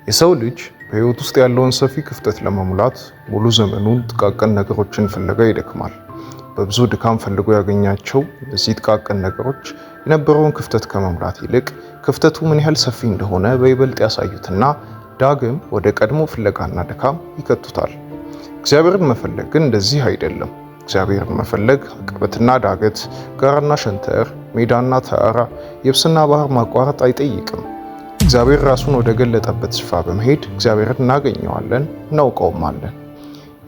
የሰው ልጅ በሕይወት ውስጥ ያለውን ሰፊ ክፍተት ለመሙላት ሙሉ ዘመኑን ጥቃቅን ነገሮችን ፍለጋ ይደክማል። በብዙ ድካም ፈልጎ ያገኛቸው እነዚህ ጥቃቅን ነገሮች የነበረውን ክፍተት ከመሙላት ይልቅ ክፍተቱ ምን ያህል ሰፊ እንደሆነ በይበልጥ ያሳዩትና ዳግም ወደ ቀድሞ ፍለጋና ድካም ይከቱታል። እግዚአብሔርን መፈለግ ግን እንደዚህ አይደለም። እግዚአብሔርን መፈለግ አቀበትና ዳገት፣ ጋራና ሸንተረር፣ ሜዳና ተራራ፣ የብስና ባህር ማቋረጥ አይጠይቅም። እግዚአብሔር ራሱን ወደ ገለጠበት ስፍራ በመሄድ እግዚአብሔርን እናገኘዋለን፣ እናውቀውማለን።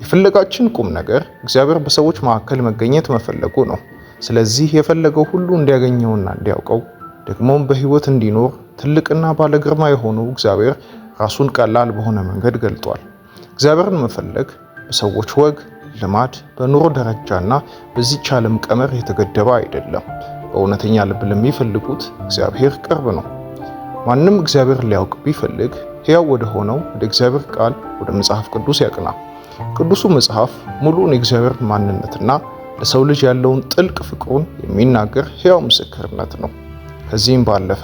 የፍለጋችን ቁም ነገር እግዚአብሔር በሰዎች መካከል መገኘት መፈለጉ ነው። ስለዚህ የፈለገው ሁሉ እንዲያገኘውና እንዲያውቀው ደግሞም በሕይወት እንዲኖር ትልቅና ባለግርማ የሆነው እግዚአብሔር ራሱን ቀላል በሆነ መንገድ ገልጧል። እግዚአብሔርን መፈለግ በሰዎች ወግ፣ ልማድ፣ በኑሮ ደረጃና በዚህች ዓለም ቀመር የተገደበ አይደለም። በእውነተኛ ልብ ለሚፈልጉት እግዚአብሔር ቅርብ ነው። ማንም እግዚአብሔር ሊያውቅ ቢፈልግ ሕያው ወደ ሆነው ወደ እግዚአብሔር ቃል ወደ መጽሐፍ ቅዱስ ያቅና። ቅዱሱ መጽሐፍ ሙሉውን የእግዚአብሔር ማንነትና ለሰው ልጅ ያለውን ጥልቅ ፍቅሩን የሚናገር ሕያው ምስክርነት ነው። ከዚህም ባለፈ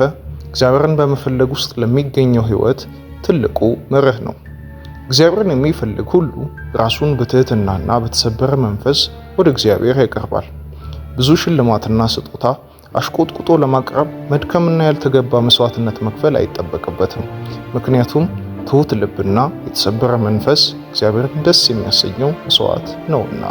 እግዚአብሔርን በመፈለግ ውስጥ ለሚገኘው ሕይወት ትልቁ መርህ ነው። እግዚአብሔርን የሚፈልግ ሁሉ ራሱን በትህትናና በተሰበረ መንፈስ ወደ እግዚአብሔር ያቀርባል። ብዙ ሽልማትና ስጦታ አሽቆጥቁጦ ለማቅረብ መድከምና ያልተገባ መስዋዕትነት መክፈል አይጠበቅበትም። ምክንያቱም ትሁት ልብና የተሰበረ መንፈስ እግዚአብሔርን ደስ የሚያሰኘው መስዋዕት ነውና።